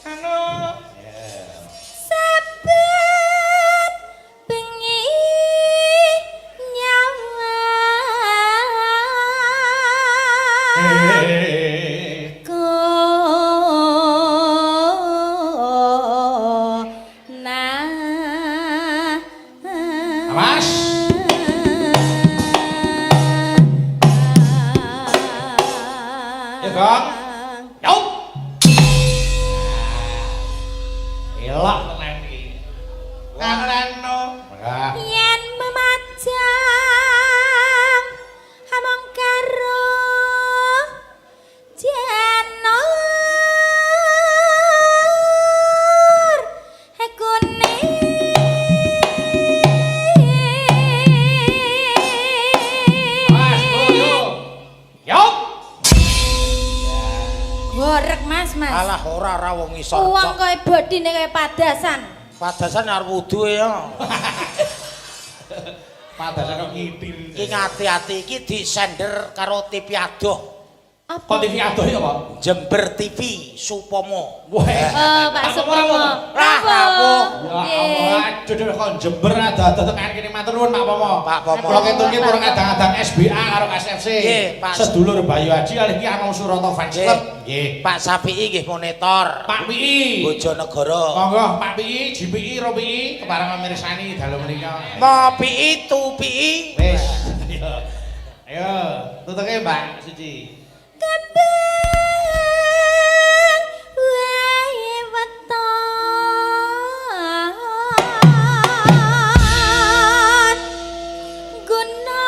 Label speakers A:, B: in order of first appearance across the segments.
A: Anu.
B: Saben bengi nyawang ko na.
A: Awas. Ya, Gong. Yo. Elok tenan iki. Anu. Wah.
B: Yen memajang among karo janur kuning.
A: Awas, yo. Yo.
B: Gorek, Mas, Mas.
C: Alah, ora ora wong isor.
B: Uang kowe bodine kaya padasan.
C: Padasan arep wudu ya.
A: Padasan kok ngitir.
C: Iki ngati-ati iki disender karo TV adoh.
B: Apa?
A: Kok TV adoh ya, Pak?
C: Jember TV Supomo.
A: Wah.
B: Oh, Pak Supomo.
C: Lah, rawuh.
A: Ya Allah, aduh aduh, kok Jember ada-ada tekan kene, matur nuwun, Pak Pomo.
C: Pak Pomo.
A: Kula keturke purun adang-adang SBA karo SFC.
C: Nggih, Pak.
A: Sedulur Bayu Aji kalih Ki Anom Surata Fans
C: Nggih.
A: Club. Nggih.
C: Pak Safi'i nggih monitor.
A: Pak PI.
C: Bojonegoro.
A: Monggo Pak PI, GPI, ROPI kepareng mirsani dalu menika.
C: Mo PI tu PI.
A: Wis. Ayo. Ayo, tutuke, Mbak Suci.
B: Kembang wae weton guna.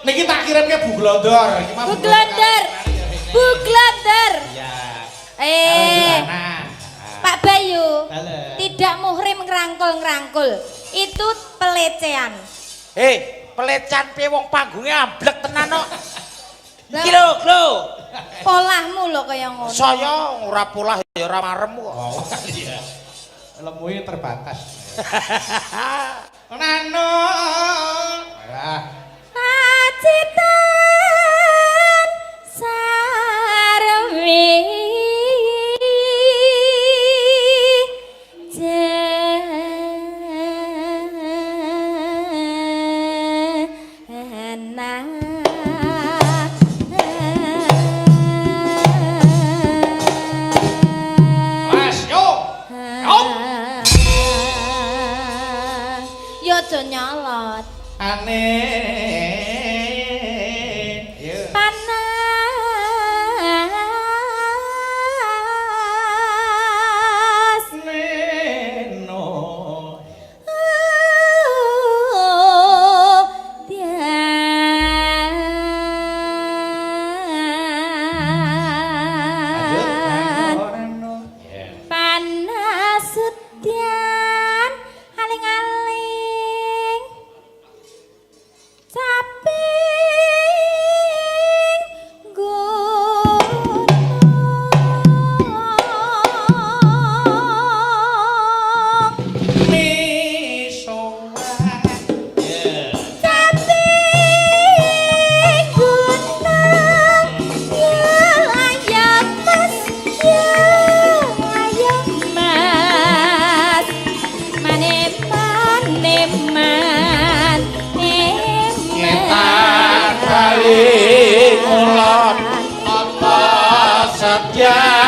A: Niki tak kirimke Bu Glondor. Iki mah
B: Bu Glondor. Bu Glondor.
A: Iya.
B: Eh, Pak Bayu,
A: Halo.
B: Tidak muhrim ngerangkul-ngerangkul. Itu pelecehan.
C: Eh, pelecehan piye, wong panggungnya amblek tenan kok. Iki lho, lho.
B: Polahmu lho kaya ngono.
C: Saya ora polah ya ora marem kok.
A: Oh, iya. Lemuhe terbatas. Nano. Alah.
B: Pacitan sarwi jana.
A: Mas, yo. Yo.
B: Yo aja nyolot.
A: Aneh. Yo.
B: Panas.
A: Neno.
B: Oh, tian.
A: Lanjut. Neno. Ya.
B: Panas udan aling-aling caping gunung
A: Misoa. Ya.
B: Caping gunung ya ayo, Mas, ya ayo, Mas, mane mane man.
C: Ngetan bali ngulon apa setia.